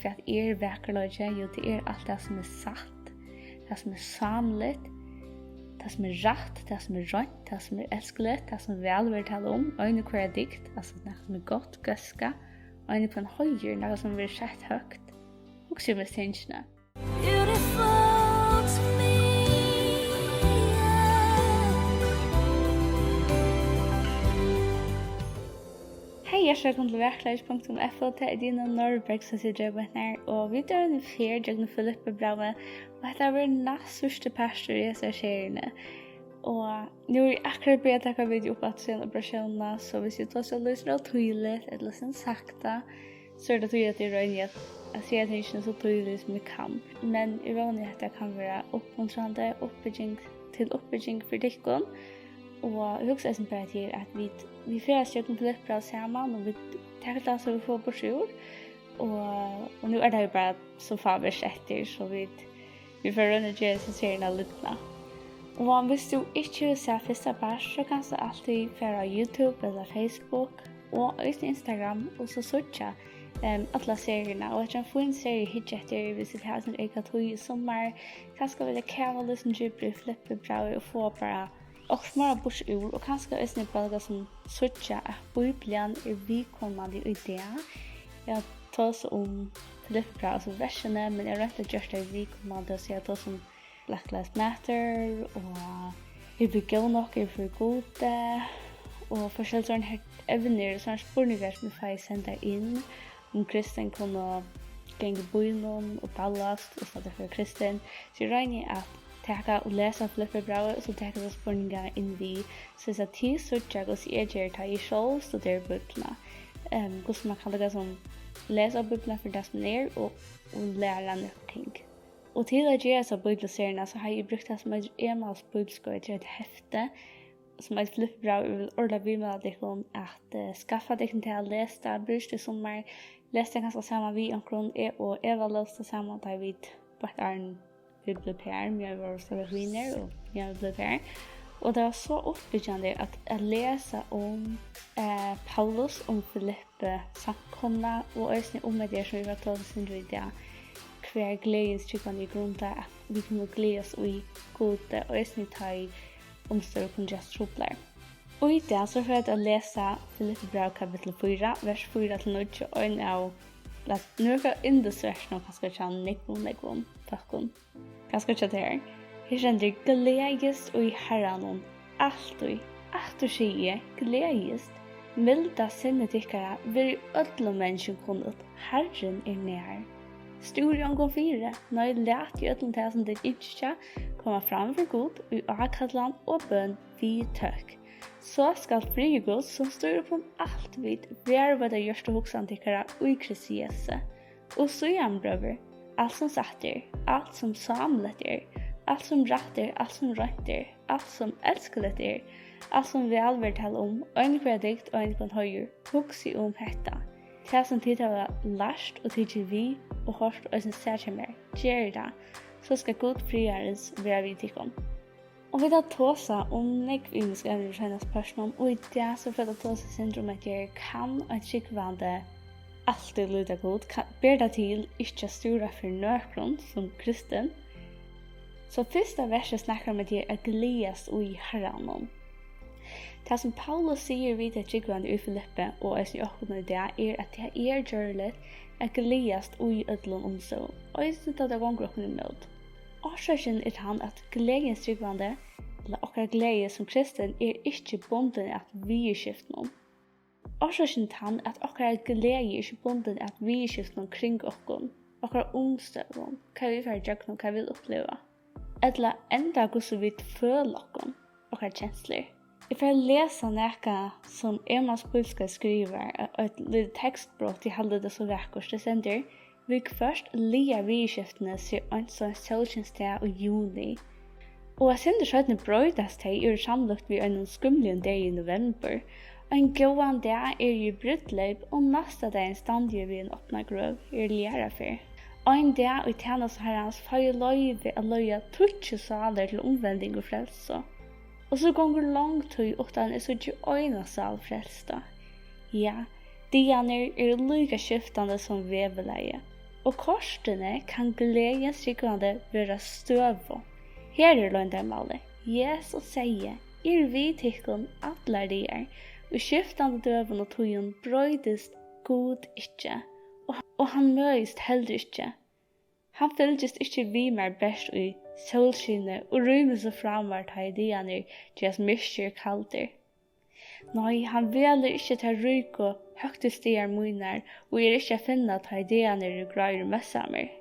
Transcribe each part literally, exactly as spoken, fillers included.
Hvat er vakurleiki? Jú, tað er alt tað sum er satt, tað sum er sámligt, tað sum er rætt, tað sum er reint, tað sum er elskuligt, tað sum væl verður talað um, ein og hvørja dygd, altso nakað sum er gott, góðska, ein og hvønn heiður, nakað sum verður sett høgt. Hugsið um hesi tingini. Beautiful to me, yeah. Hey, hjartaliga vælkomin til vakurleiki punktum f o. Tað er Dina Norberg, sum situr her, og vit eru ein ferð gjøgnum Filippibrævið, og hetta verður næst síðsti partur í hesari seriuni. Og nú eri eg akkurát byrjað at taka video upp aftur síðan operatiónina, so hvis eg tosi lýsir av týðiligt ella sum sakta, so er tað tí, at eg royni at, at siga tingini so týðiligt sum eg kann. Men eg vóni, at hetta kann vera uppmuntrandi, uppbygging, til uppbygging fyri tykkum. Og eg hugsi eisini bara til, at vit, vit ferðast gjøgnum Filippibrævið saman, og vit taka tað, sum vit fáa burtur úr. Og, og nú er tað jo bara so fá vers eftir, so vit, vit fara at royna at gera hesa seriuna lidna. Og hvis tú ikki hevur sæð fyrsta part, so kanst tú altíð fara á YouTube ella Facebook og eisini Instagram og so síggja, em, allar seriurnar. Og hetta er ein fín seria at hyggja eftir, hvis tú hevur eina eyka tíð í summar. Kanska vilja kava lítið djúpri í Filippibrævið og fáa bara okkurt meira burtur úr, og kanska eisini bara tað sum síggja, at Bíblian er viðkomandi í dag. Eg havi tosað um Filippibrævið, altso versini, men eg royndi at gjørt tað viðkomandi, so eg tosað um Black Lives Matter, og eru vit góð nokk, eru vit fyri Gudi, og forskellig sånn her evnir, sånne spurningar sum eg fái sendar inn, um kristin kunnu ganga í býnum og ballast og stadig vera kristin. So eg royni at taka og lesa Filippibrævið, og so taka tær spurningarnar inn við, soleiðis at tit síggja, hvussu eg geri, tá eg sjálv studeri Bíbliuna. Ehm, hvussu man kann líka sum lesa Bíbliuna fyri tað, sum hon er, og, og læra nøkur ting. Og til at gera hesa bíbliuseriuna, so havi eg brúkt tað, sum eitur Emmaus Bíbliuskeið, tað er eitt hefti, sum eitur Filippibrævið. Eg vil ordiliga viðmæla tykkum at, eh, skaffa tykkum tað at lesa tað, brúk tað í summar, les tað kanska saman við onkrum. Eg og Eva lósu tað saman, tá ið vit beint áðrenn vit blivu par, meðan vit vóru so vinir og meðan vit blivu par. Og tað var so uppbyggjandi at, at lesa um, eh, Paulus, um Filippi samkomuna, og eisini um hetta her, sum vit fara at tosa eitt sindur í dag, hvar gleðin hjá trúgvandi er grundað, at vit kunnu gleðast í Gudi, og eisini tá ið umstøður kunnu gerast truplar. Og í dag so fari eg at lesa Filippibrævið kapittul fýra, vers fýra til níggju, ein av, lat-, nøkur av yndisversunum kanska hjá nógvum, nógvum fólkum. Kanska hjá tær. Her stendur: "Gleðist í Harranum altíð. Aftur sigi eg, gleðist. Milda sinni tykkara verði øllum menniskjum kunnugt. Harrin er nær. Stúrið ongum fyri, nei, latið í øllum tað, sum tit ynskja, koma fram fyri Gud í ákallan og bøn við tøkk. So skal friður Guds, sum stýrir upp um alt vit, varðveita hjørtu og hugsan tykkara í Kristi Jesu. Og síðan, brøður, alt sum satt er, alt sum sámligt er, alt sum rætt er, alt sum reint er, alt sum elskuligt er, alt sum væl verður talað um, ein hvørja dygd og ein hvønn heiður, hugsið um hetta. Tað, sum tit hava lært og tikið við og hoyrt og eisini sæð hjá mær, gerið tað, so skal Gud friðarins vera við tykkum." Og vit hava tosað um nógv ymisk evni í seinastu pørtunum, og í dag so fari eg at tosa eitt sindur um, at eg kann ein trúgvandi altíð líta Gud? Kann, ber tað til ikki at stúra fyri nøkrum sum kristin? So fyrsta versið snakkar um, at tað er at gleðast í Harranum. Tað, sum Paulus sigur við tey trúgvandi í Filippi og eisini okkum í dag, er, at tað er gjørligt at gleðast í øllum umstøðum, eisini tá tað gongur okkum ímót. Orsøkin er tann, at gleðin hjá trúgvandi, ella okkara gleði sum kristin, er ikki bundin at viðurskiftunum. Orsøkin er tann, at okkara gleði er ikki bundin at viðurskiftunum kring okkum, okkara umstøðum, hvat vit fara ígjøgnum, hvat vit uppliva, ella enntá hvussu vit føla okkum, okkara kenslur. Eg fari at lesa nakað, sum Emmaus Bíbliuskeið skrivar, eitt lítið tekstbrot, eg haldi tað so vakurt. Tað stendur: "Viðhvørt laga viðurskiftini seg eins og ein sólskinsdag í juni. Og eitt sindur seinni broytast tey, eru samlíkt við einum skýmligum degi í novembur. Ein góðan dag eri eg í brúdleyp, og næsta dagin standi eg við eina opna grøv, eri í aðru ferð. Ein dag í tænastu Harrans fái eg loyvi at leiða tíggju sálir til umvending og frelsu. Og so gongur long tíð, uttan eg síggi eina sál frelsta. Ja, dagarnir eru líka skiftandi sum veðurlagið. Og kortini kann gleðin trúgvandi vera støðug. Her er loyndarmálið. Jesus segði: "Eg eri við tykkum allar dagar, í skiftandi døgum og tíðum broytist Gud ikki, og, og hann møðist heldur ikki. Hann fylgist ikki við mær bert í sólskini og rýmir so frá mær, tá ið dagarnir gerast myrkir, kaldir. Nei, hann velur ikki tær ríku høgtíðsdagar mínar og er ikki at finna, tá ið dagarnir eru gráir og møssamir.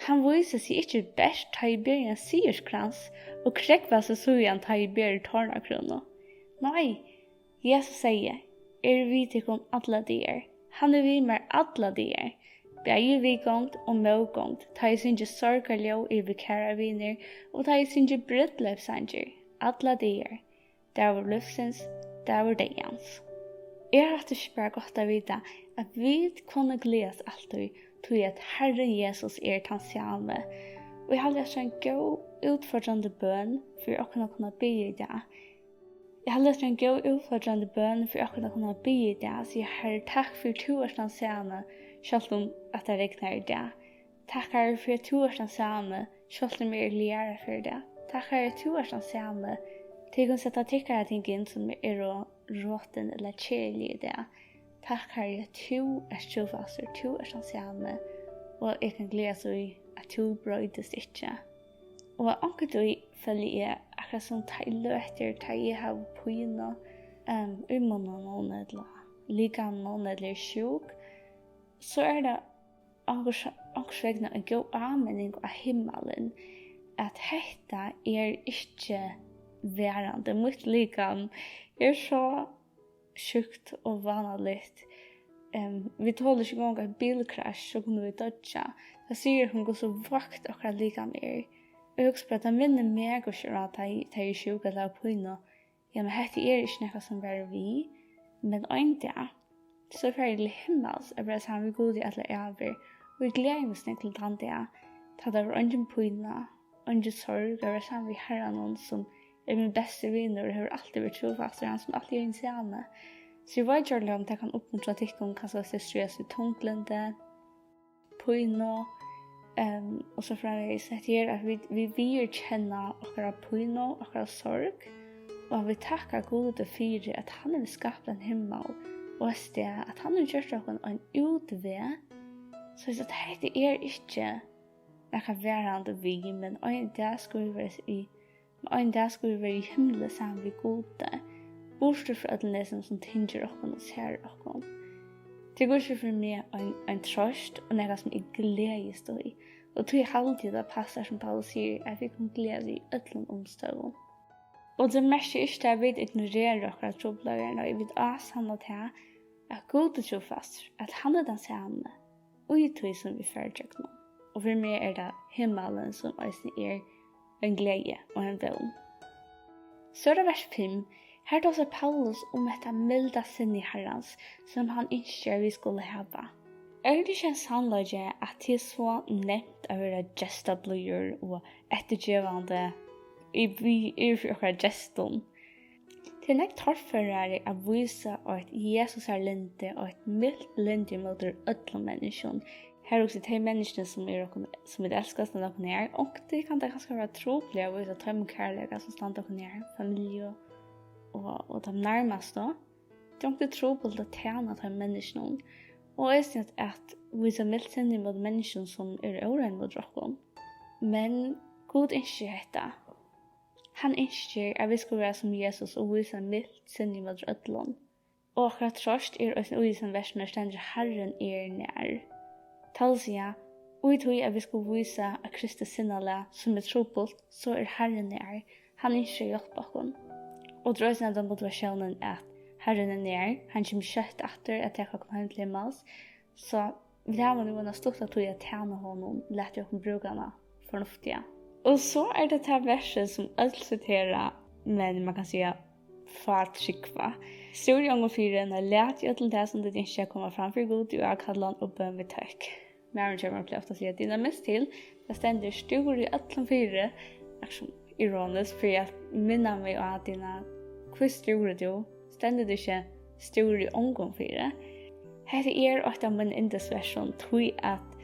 Hann vísir seg ikki bert, tá ið ber ein sigurskrans, og krógvar seg síðan, tá ið ber tornakrúnu. Nei, Jesus segði: 'Eg eri við tykkum allar dagar.' Hann er við mær allar dagar, bæði í viðgongd og mótgongd, tá eg syngi sorgarljóð yvir kærar vinir, og tá eg syngi brúdleypssangir, allar dagar, dagur lívsins, dagur deyðans. Er hatta ikki bara gott at vita, at vit kunnu gleðast altíð, tí at Harrin Jesus er tann sami? Og eg haldi, at ein góð, útfordrandi bøn fyri okkum at kunna biðja í dag. Eg haldi, at ein góð, útfordrandi bøn fyri okkum at kunna biðja í dag, siga: "Harri, takk fyri, tú ert tann sami, sjálvt um at tað regnar í dag. Takk, Harri, fyri at tú ert tann sami, sjálvt um eg eri glaður fyri tað. Takk, Harri, at tú ert tann sami. Tit kunnu seta tykkara ting inn, sum eru rotin ella keðilig í dag. Takk, Harri, at tú ert trúfastur, tú ert tann sami, og eg kann gleðast í, at tú broytist ikki." Og onkuntíð føli eg, akkurát sum tá ið løtur, tá eg havi pínu, ehm, í munninum ella likamliga ella er sjúk, so er tað onkurs, onkursvegna ein góð áminning á himmalin, at hetta er ikki varandi. Mítt likam er so sjúkt og vánaligt. Em, vit tola ikki eingong eitt bilkrassj, so kunnu vit doyggja. Tað sigur okkum, hvussu veikt okkara likam er. Og eg hugsi bara, tað minnir meg, hvussu er, tá eg, tá eg eri sjúk ella havi pínu. Jamen, hetta er ikki nakað sum varir við, men ein dag, so fari eg til himmals at vera saman við Gudi í allar ævir, og eg gleði meg so nógv til tann dag, tá tað verður eingin pína, eingin sorg, at vera saman við Harranum, sum er mín besti vinur og hevur altíð verið trúfastur, hann sum altíð er hin sami. So eg veit gjørliga, um tað kann uppmuntra tykkum, kanska, at striðast við tunglyndi, pínu, em, og so framvegis. Hetta er, at vit, vit viðurkenna okkara pínu, okkara sorg, og at vit takka Gudi fyri, at hann hevur skapt ein himmal og eitt stað, at hann hevur gjørt okkum ein útveg, so at hetta er ikki nakað varandi við, men ein dag skulu vit vera í Men ein dag skulu vit vera í himli saman við Gudi, burtur frá øllum hesum, sum tyngir okkum og særir okkum. Tað er ikki fyri meg ein, ein troyst og nakað, sum eg gleðist í, og tí haldi eg, tað passar, sum Paulus sigur, at vit kunnu gleðast í øllum umstøðum. Og tað merkir ikki, at vit ignorera okkara trupulleikar, nei, vit ásanna tað, at Gud er trúfastur, at hann er tann sami í tí, sum vit fara ígjøgnum. Og fyri meg er tað himmalin, sum eisini er ein gleði og ein vón. So er tað vers fimm. Her tosar Paulus um hetta milda sinni Harrans, sum hann ynskir, at vit skulu hava. Er tað ikki ein sannleiki, at tað er so nemt at vera gestablíður og eftirgevandi í, við, yvir fyri okkara gestum? Tað er nógv torførari at vísa eitt Jesusarlyndi og eitt milt lyndi ímóti øllum menniskjum. Her hugsi eg, tey menniskjuni, sum eru okkum, sum vit elska, standa okkum nær. Onkuntíð kann tað kanska vera trupult at vísa teimum kærleika, sum standa okkum nær, familju og, og teimum nærmastu. Tað er onkuntíð trupult at tæna teimum menniskjunum. Og eisini at, at vísa milt sinni ímóti menniskjum, sum eru órein móti okkum. Men Gud ynskir hetta. Hann ynskir, at vit skulu vera sum Jesus og vísa milt sinni ímóti øllum. Og okkara troyst er eisini í hesum versinum, har stendur: Harrin er nær. Tað vil siga, í tí at vit skulu vísa eitt kristilíkt sinnalag, sum er trupult, so er Harrin nær. Hann ynskir at hjálpa okkum. Og tað er eisini henda motivatiónin, at Harrin er nær, hann kemur skjótt aftur at taka okkum heim til himmals. So vit hava nú eina stutta tíð at tæna honum, latið okkum brúka hana fornuftiga. Og so er tað tað versið, sum øll sitera, men man kann siga, fá trúgva. Stúrið ongum fyri, nei, latið í øllum tað, sum tit ynskja, at koma fram fyri Gud í ákallan og bøn við tøkk. Maðurin hjá mær plagdi ofta at siga: Dina mest til, tað stendur: Stúrið øllum fyri, akkurát sum ironiskt, fyri at minna meg á, Dina, hví stúrir tú? Stendur tað ikki: Stúrið ongum fyri? Hetta er eitt av mínum yndisversum, tí at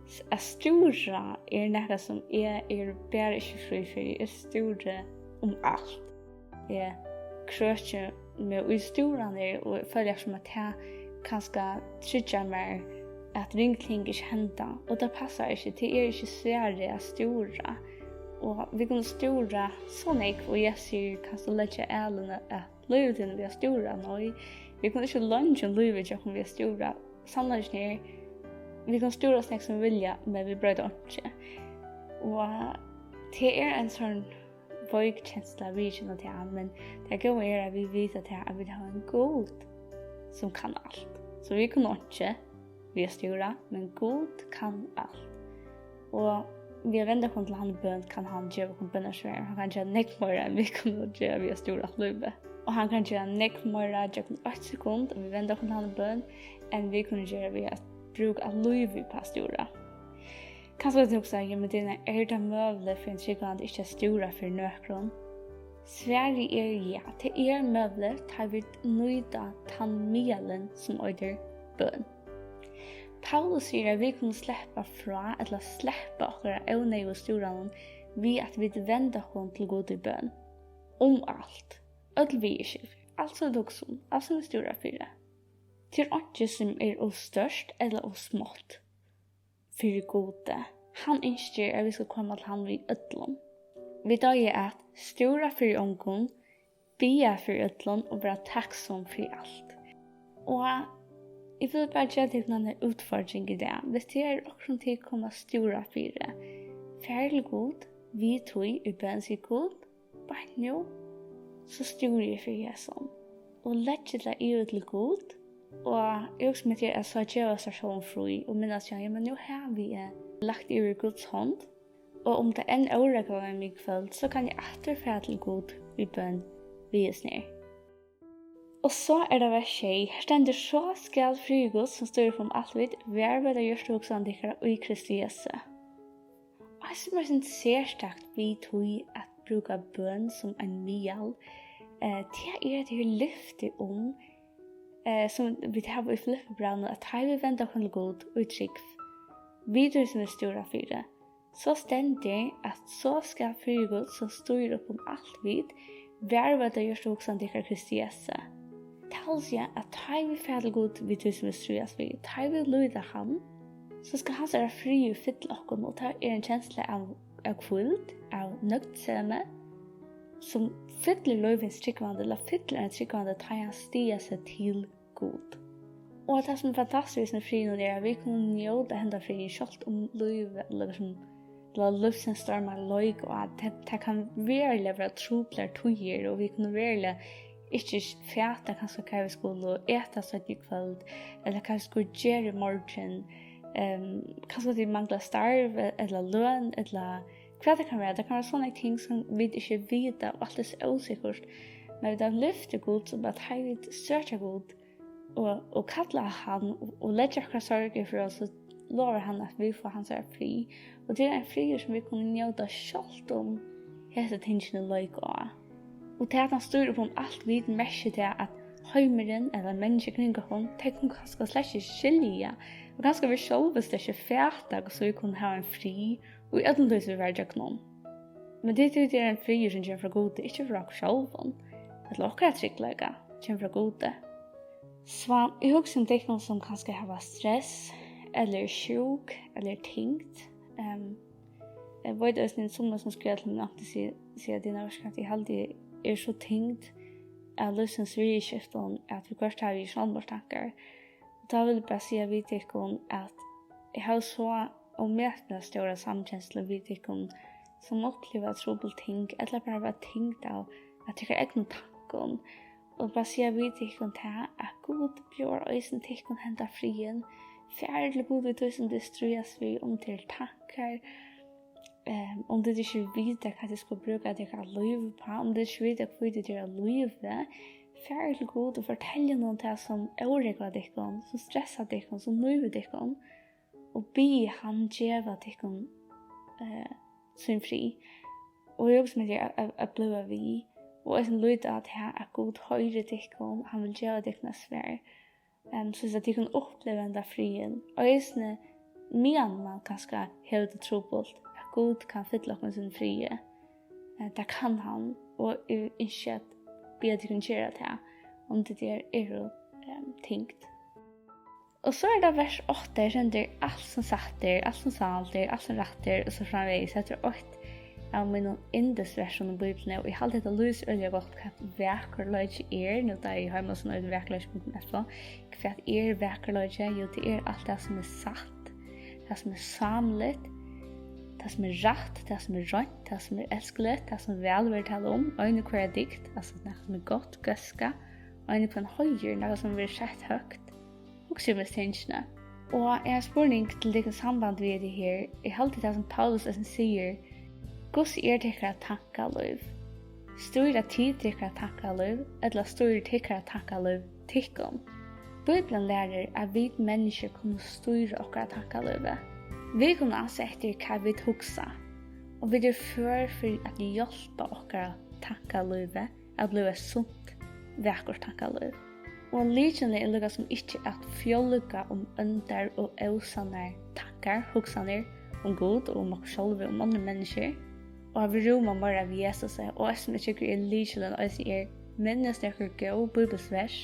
S-, at stúra er nakað, sum eg eri bara ikki frí fyri. Eg stúri um alt. Eg krøki meg í stúranir og eg føli, sum at tað kanska tryggjar mær, at ring ting ikki henda. Og tað passar ikki. Tað er ikki svarið at stúra. Og vit kunnu stúra so nógv, og eg sigi, kanst tú leggja alin at lívi tínum við at stúra? Nei, vit kunnu ikki leingja um lívið hjá okkum við at stúra. Sannleikin er, vit kunnu stúra so nógv sum vit vilja, men vit broyta einki. Og tað er ein sånn veik kensla at viðurkenna tað, men tað góða er, at vit vita tað, at vit hava ein Gud, sum kann alt. So vit kunnu einki við at stúra, men Gud kann alt. Og við at venda okkum til hann í bøn, kann hann geva okkum bønarsvar. Hann kann gera nógv meira, enn vit kunnu gera við at stúra alt lívið. Og hann kann gera nógv meira gjøgnum eitt sekund, um vit venda okkum til hann í bøn, enn vit kunnu gera við at brúka lívið upp á at stúra. Kanska tú hugsar, ja, men Dina, er tað møguligt fyri ein trúgvandi ikki at stúra fyri nøkrum? Svarið er ja, tað er møguligt, tá vit nýta tann miðalin, sum eitur bøn. Paulus sigur, at vit kunnu sleppa frá ella sleppa okkara óneyðugu stúranum við, at vit venda okkum til Gud í bøn. Um alt. Øll viðurskifti. Alt sum vit hugsa um. Alt sum vit stúra fyri. Tað er einki, sum er ov stórt ella ov smátt fyri Gudi. Hann ynskir, at vit skulu koma til hann við øllum. Vit eiga at stúra fyri ongum, biðja fyri øllum og vera takksom fyri alt. Og eg vil bara geva tykkum eina útfordring í dag. Viss tað er okkurt, sum tit koma at stúra fyri, far til Gud við tí í bøn, sig: Gud, beint nú, so stúri eg fyri hesum. Og leggja tað yvir til Gud. Og eg hugsi meg til at so geva sær sjálvum frí og minnast, ja, men nú havi eg lagt yvir í Guds hond. Og um tað enn órógvar meg í kvøld, so kann eg aftur fara til Gud í bøn við hesum her. Og so er tað vers sjey. Her stendur: So skal friður Guds, sum stýrir upp um alt vit, varðveita hjørtu og hugsanir tykkara í Kristi Jesu. Og tað, sum er sovorðið serstakt við tí at brúka bøn sum ein miðal, eh, tað er, at tað er lyfti um, eh, sum vit hava í Filippibrævinum, at tá vit venda okkum til Gud í trúgv, við tí, sum vit stúra fyri, so stendur, at so skal friður Guds, sum stýrir upp um alt vit, varðveita hjørtu og hugsanir tykkara í Kristi Jesu. Tað vil siga, at tá vit fara til Gud við tí, sum vit stríðast við, tá vit lýða hann, so skal hansara friður fylla okkum, og tað er ein kensla av, av hvíld, av nøgdsemi, sum fyllir lív hins trúgvandi, ella fyllir ein trúgvandi, tá hann styrkir seg til Gud. Og tað, sum er fantastiskt við friðin, er, at vit kunnu njóta henda friðin, sjálvt um lívið, ella sum, ella lívsins stormar leika, og at tað, tað kann veruliga vera truplar tíðir, og vit kunnu veruliga ikki fata kanska, hvat vit skulu eta seinni í kvøld, ella hvat vit skulu gera í morgin. Ehm, kanska vit mangla starv, ella løn, ella hvat tað kann vera. Tað kann vera so nógv ting, sum vit ikki vita, og alt er so ósikkurt. Men vit hava lyfti Gud, sum at tá vit søkja Gud, og, og kalla á hann og, og leggja okkara sorg yvir á, so lovar hann, at vit fáa hansara frið. Og tað er ein friður, sum vit kunnu njóta, sjálvt um hesi tingini leika á. Og tað, at hann stýrir upp um alt vit, merkir tað, at heimurin ella menniskju kring okkum, tey kunnu kanska slett ikki skilja, og kanska vit sjálvi slett ikki fata, hvussu vit kunnu hava ein frið í øllum tí, sum vit fara ígjøgnum. Men tað, tað er ein friður, sum kemur frá Gudi, ikki frá okkum sjálvum, ella okkara tryggleika, kemur frá Gudi. So eg hugsi um tykkum, sum kanska hava stress, ella eru sjúk, ella eru tyngd. Ehm, eg veit eisini, summi sum skriva til meg, onkuntíð siga, siga: Dina, veitst tú hvat, eg haldi, eg eri so tyngd av lívsins viðurskiftum, at viðhvørt havi eg sjálvmorðstankar. Og tá vil eg bara siga við tykkum, at eg havi so ómetaliga stóra samkenslu við tykkum, sum uppliva trupul ting, ella bara vera tyngd av, av tykkara egnu tankum. Og bara siga við tykkum tað, at Gud bjóðar eisini tykkum henda friðin. Farið til Gud við tí, sum tit stríðast við, um tað eru tankar, ehm, um tit ikki vita, hvat tit skulu brúka tykkara lív uppá, um tit ikki vita, hví tit eru á lívi. Farið til Gud og fortelj honum tað, sum órógvar tykkum, sum stressar tykkum, sum nívir tykkum, og biðið hann geva tykkum, eh, sín frið. Og eg hugsi meg til at, at, at blíva við, og eisini líta á tað, at Gud hoyrir tykkum, hann vil geva tykkum eitt svar, ehm, soleiðis at tykkum uppliva henda friðin. Og eisini meðan man kanska hevur tað trupult, at Gud kann fylla okkum við sínum friði. Eh, tað kann hann, og eg ynski at biðja tykkum gera tað, um tit er, eru, em, tyngd. Og so er tað vers átta, her stendur: "Alt sum satt er, alt sum sált er, alt sum rætt er", og so framvegis. Hetta er eitt av mínum yndisversum í Bíbliuni, og eg haldi, hetta lýsir øgiliga gott, hvat vakurleiki er. Nú, tá eg heimasíðan eitur vakurleiki punktum f o. Hvat er vakurleiki? Jú, tað er alt tað sum er satt, tað sum er sámligt, tað sum er rætt, tað sum er reint, tað sum er elskuligt, tað sum væl verður talað um, ein og hvørja dygd, altso nakað sum er gott, góðska, ein og hvønn heiður, nakað sum verður sett høgt. Hugsið um hesi tingini. Og eg havi spurning til tykkum í samband við hetta her. Eg haldi, tað sum Paulus eisini sigur: "Hvussu er tykkara tankalív? Stýra tit tykkara tankalív, ella stýrir tykkara tankalív tykkum?" Bíblian lærir, at vit menniskju kunnu stýra okkara tankalívi. Vit kunnu ansa eftir, hvat vit hugsa, og vit eru før fyri at hjálpa okkara tankalívi at blíva eitt sunt, vakurt tankalív. Og lykilin er líka sum ikki at fjálga um óndar og ósannar tankar, hugsanir um Gud og um okkum sjálv og um onnur menniskju, og at vit rúma meira við Jesusi, og eitt sum eg tyki er lykilin eisini er: minnist nøkur góð bíbliuvers,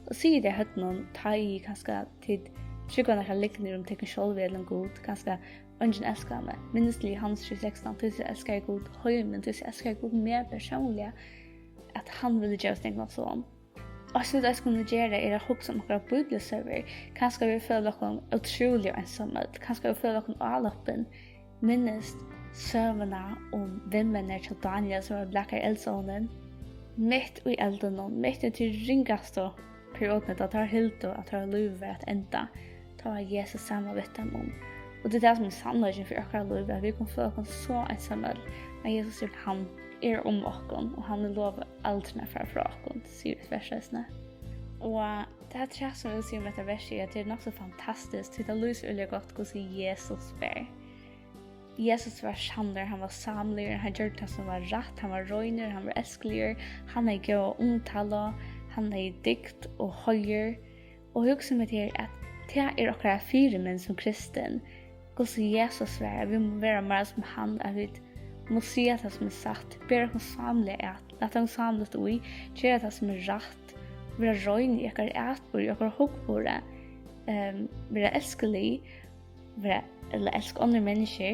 og sig tey høvdinum, tá ið kanska tit trúgva nakrar lygnir um tykkum sjálv ella um Gud, kanska: "Eingin elskar meg." Minnist til Johannes trý sekstan: "Tí so elskaði Gud heimin, tí so elskaði Gud meg persónliga, at hann vildi geva sín egna son." Og eitt sum vit eisini kunnu gera, er at hugsa um okkara bíbliusøgur. Kanska vit føla okkum ótrúliga einsamøll, kanska vit føla okkum álopin. Minnist søguna um vinmenninar hjá Daniel, sum var blakaður í eldsovnin. Mitt í eldinum, mitt í tí ringastu periodini, tá teir hildu, at teirra lív var at enda, tá var Jesus saman við teimum. Og tað er tað, sum er sannleikin fyri okkara lív, at vit kunnu føla okkum so einsamøll, men Jesus er, hann er um okkum, og hann er lovaður aldrin at fara frá okkum, sigur eitt vers eisini. Og tað tredje, sum eg vil siga um hetta versið, er, at tað er nokk so fantastiskt, tí tað lýsir øgiliga gott, hvussu Jesus var. Jesus var sannur, hann var sámligur, hann gjørdi tað, sum var rætt, hann var reinur, hann var elskuligur, hann hevði góða umtalu, hann hevði dygd og heiður. Og hugsa um hetta her, at tað er okkara fyrimynd sum kristin, hvussu Jesus var, at vit mugu vera meira sum hann, at vit mugu siga tað, sum er satt, bera okkum sámliga at, lata okkum sámligt í, gera tað, sum er rætt, vera rein í okkara atburð, í okkara hugburði, ehm, vera elskulig, vera, ella elska onnur menniskju,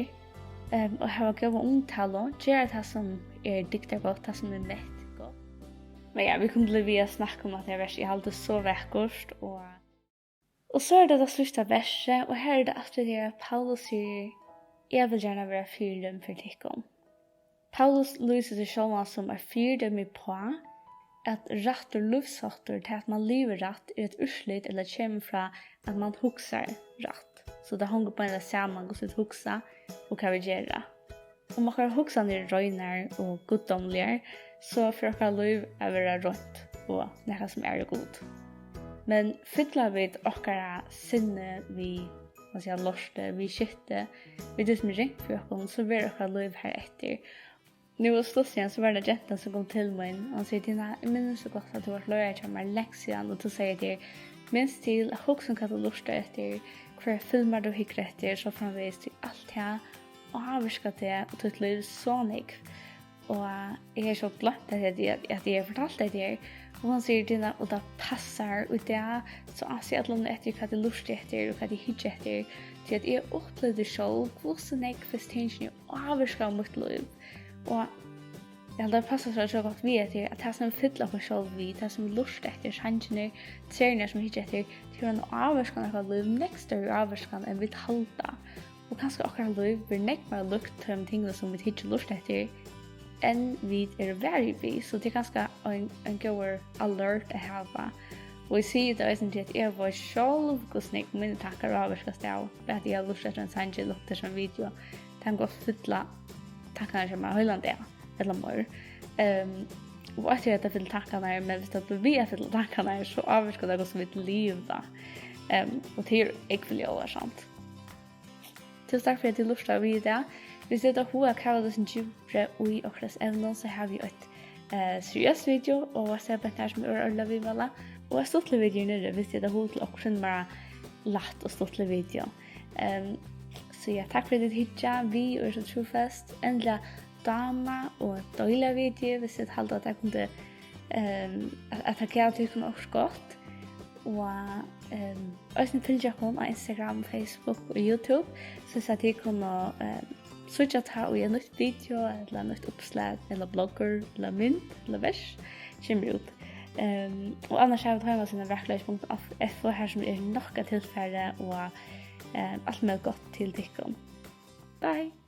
ehm, og hava góða umtalu, gera tað, sum er dygdargott, tað, sum er mett gott. Men ja, vit kunnu bliva við at snakka um, at tað vers, eg haldi, so vakurt, og, og so er tað tað síðsta versið, og her er tað aftur, at Paulus sigur: "Eg vil gjarna vera fyridømi fyri tykkum." Paulus lýsir seg sjálvan sum eitt fyridømi uppá, at rættur lívsháttur, tað at mann livir rætt, er eitt úrslit ella kemur frá, at mann hugsar rætt. So tað hongur beinleiðis saman, hvussu vit hugsa og hvat vit gera. Um okkara hugsanir eru reinar og guddómligar, so fer okkara lív at vera reint og nakað, sum ærir Gud. Men fylla vit okkara sinni við, hvat siga, lorti, við skitti, við tí, sum er ringt fyri okkum, so verður okkara lív har eftir. Nú og stuttliga, so var tað gentan, sum kom til mín, og hon sigur: "Tina, eg minnist so gott, at tú vart leiðari hjá mær langt síðan, og tú segði tær, minst til at hugsa um, hvat tú lurtar eftir, hvørjar filmar tú hyggur eftir, so framvegis, tí alt tað ávirkar teg og títt lív so nógv." Og eg hevði so gloymt, at eg, at eg hevði fortalt tær tað her. Og hon sigur: "Tina, og tað passar, og í dag, so ansi eg allan eftir, hvat eg lurti eftir, og hvat eg hyggi eftir, tí at eg upplivdi sjálv, hvussu nógv hesi tingini ávirkaðu mítt lív." Og eg haldi, tað passar so, so gott við, at tað, at tað, sum vit fylla okkum sjálv við, tað, sum vit lurta eftir, sangirnir, seriurnar, sum vit hyggja eftir, tað hevur eina ávirkan á okkara lív, nógv størri ávirkan, enn vit halda. Og kanska okkara lív verður nógv meira líkt teimum tingunum, sum vit hyggja og lurta eftir, enn vit eru varin við. So tað er kanska ein, ein góður alert at hava. Og eg sigi tað eisini, tí at eg veit sjálv, hvussu nógv mínir tankar ávirkast av, at eg havi lurtað eftir ein sangi, ella hugt eftir ein video. Tað kann gott fylla tankarnar hjá mær heilan dag, ella meir. Ehm, og eitt er, at tað fyllir tankarnar, men viss tað blívur við at fylla tankarnar, so ávirkar tað, hvussu vit liva. Ehm, og tað er ógvuliga álvarsamt. Túsund takk fyri, at tú lurtaði við í dag. Viss tú hevur hug at kava teg eitt sindur djúpri í okkara evnum, so havi eg eitt, eh, seriøst video, og eg seti beint her, sum er øgiliga viðmæla, og eitt stuttligt video niðri, viss tú hevur hug til okkurt sindur meira lætt og stuttligt video. Ehm, So ja, takk fyri tit hyggja við og eru so trúføst. Endiliga dáma og deila video, viss tit halda, at tað kundi, ehm, at, at tað gav tykkum okkurt gott. Og, ehm, eisini fylgja okkum á Instagram, Facebook og YouTube, so at tit kunnu, ehm, síggja tá, og er nýtt video, ella nýtt uppslag, ella bloggur, ella mynd, ella vers, kemur út. Ehm, og annars hava vit heimasíðuna verkleys punktum f o, har sum er nokk av tilfari og, ehm, alt møguligt gott til tykkum. Bye!